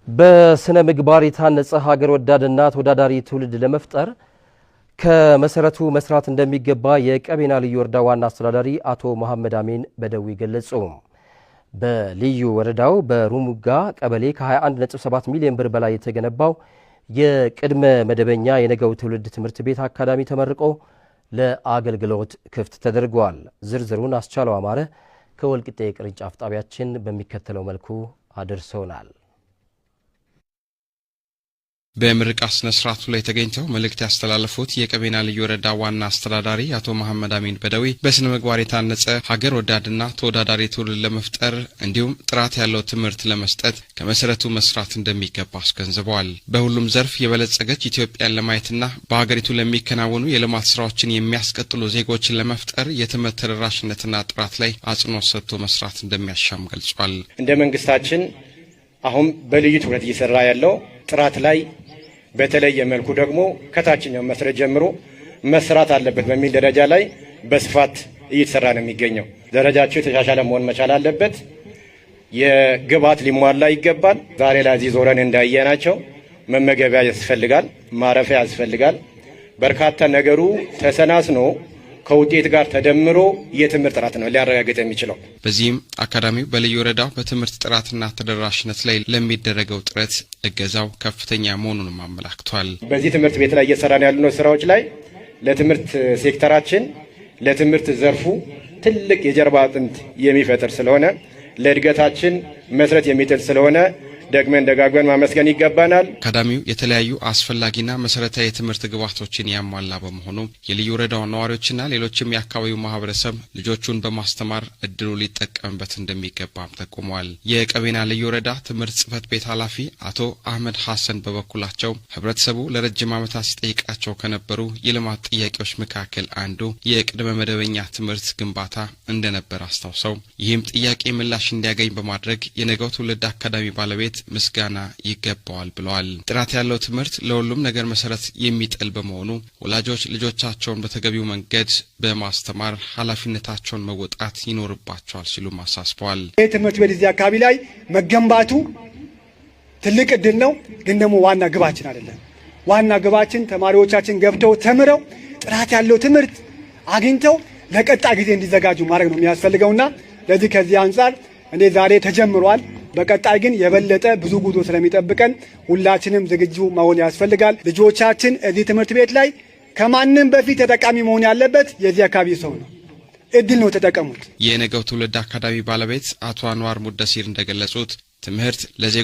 በስነ ምግባር የታነጸ ሀገር ወዳድና ተወዳዳሪ ትውልድ ለመፍጠር ከመሰረቱ መስራት እንደሚገባ የቀቤና ልዩ ወረዳ ዋና አስተዳዳሪ አቶ መሐመድ አሚን በደዊ ገለጹ። በልዩ ወረዳው በሩሙጋ ቀበሌ ከ21.7 ሚሊዮን ብር በላይ የተገነባው የቅድመ መደበኛ የነገው ትውልድ ትምህርት ቤት አካዳሚ ተመርቆ ለአገልግሎት ክፍት ተደርጓል። ዝርዝሩን አስቻለው አማረ ከወልቂጤ ቅርንጫፍ ጣቢያችን በሚከተለው መልኩ አድርሶናል። በምርቃት ስነ ስርዓቱ ላይ ተገኝተው መልእክት ያስተላለፉት የቀቤና ልዩ ወረዳ ዋና አስተዳዳሪ አቶ መሐመድ አሚን በደዊ በስነ ምግባር የታነጸ ሀገር ወዳድና ተወዳዳሪ ትውልድ ለመፍጠር እንዲሁም ጥራት ያለው ትምህርት ለመስጠት ከመሰረቱ መስራት እንደሚገባ አስገንዝበዋል። በሁሉም ዘርፍ የበለጸገች ኢትዮጵያን ለማየትና በሀገሪቱ ለሚከናወኑ የልማት ስራዎችን የሚያስቀጥሉ ዜጎችን ለመፍጠር የትምህርት ተደራሽነትና ጥራት ላይ አጽንኦት ሰጥቶ መስራት እንደሚያሻም ገልጿል። እንደ መንግስታችን አሁን በልዩ ትኩረት እየሰራ ያለው ጥራት ላይ፣ በተለየ መልኩ ደግሞ ከታችኛው መሰረት ጀምሮ መስራት አለበት በሚል ደረጃ ላይ በስፋት እየተሰራ ነው የሚገኘው። ደረጃቸው የተሻሻለ መሆን መቻል አለበት። የግብዓት ሊሟላ ይገባል። ዛሬ ላይ እዚህ ዞረን እንዳየናቸው መመገቢያ ያስፈልጋል፣ ማረፊያ ያስፈልጋል። በርካታ ነገሩ ተሰናስኖ ከውጤት ጋር ተደምሮ የትምህርት ጥራት ነው ሊያረጋግጥ የሚችለው። በዚህም አካዳሚው በልዩ ወረዳው በትምህርት ጥራትና ተደራሽነት ላይ ለሚደረገው ጥረት እገዛው ከፍተኛ መሆኑንም አመላክቷል። በዚህ ትምህርት ቤት ላይ እየሰራን ያሉነው ስራዎች ላይ ለትምህርት ሴክተራችን፣ ለትምህርት ዘርፉ ትልቅ የጀርባ አጥንት የሚፈጥር ስለሆነ፣ ለእድገታችን መሰረት የሚጥል ስለሆነ ደግመን ደጋግመን ማመስገን ይገባናል። አካዳሚው የተለያዩ አስፈላጊና መሰረታዊ የትምህርት ግብዓቶችን ያሟላ በመሆኑ የልዩ ወረዳው ነዋሪዎችና ሌሎችም የአካባቢው ማህበረሰብ ልጆቹን በማስተማር እድሉ ሊጠቀምበት እንደሚገባም ጠቁመዋል። የቀቤና ልዩ ወረዳ ትምህርት ጽሕፈት ቤት ኃላፊ አቶ አህመድ ሐሰን በበኩላቸው ህብረተሰቡ ለረጅም ዓመታት ሲጠይቃቸው ከነበሩ የልማት ጥያቄዎች መካከል አንዱ የቅድመ መደበኛ ትምህርት ግንባታ እንደነበር አስታውሰው፣ ይህም ጥያቄ ምላሽ እንዲያገኝ በማድረግ የነገው ትውልድ አካዳሚ ባለቤት ምስጋና ይገባዋል ብለዋል። ጥራት ያለው ትምህርት ለሁሉም ነገር መሰረት የሚጥል በመሆኑ ወላጆች ልጆቻቸውን በተገቢው መንገድ በማስተማር ኃላፊነታቸውን መወጣት ይኖርባቸዋል ሲሉም አሳስበዋል። ይህ ትምህርት ቤት እዚህ አካባቢ ላይ መገንባቱ ትልቅ እድል ነው፣ ግን ደግሞ ዋና ግባችን አይደለም። ዋና ግባችን ተማሪዎቻችን ገብተው ተምረው ጥራት ያለው ትምህርት አግኝተው ለቀጣይ ጊዜ እንዲዘጋጁ ማድረግ ነው የሚያስፈልገውና ለዚህ ከዚህ አንጻር እኔ ዛሬ ተጀምሯል። በቀጣይ ግን የበለጠ ብዙ ጉዞ ስለሚጠብቀን ሁላችንም ዝግጁ መሆን ያስፈልጋል። ልጆቻችን እዚህ ትምህርት ቤት ላይ ከማንም በፊት ተጠቃሚ መሆን ያለበት የዚህ አካባቢ ሰው ነው። እድል ነው፣ ተጠቀሙት። የነገው ትውልድ አካዳሚ ባለቤት አቶ አንዋር ሙደሲር እንደገለጹት ትምህርት ለዜጎ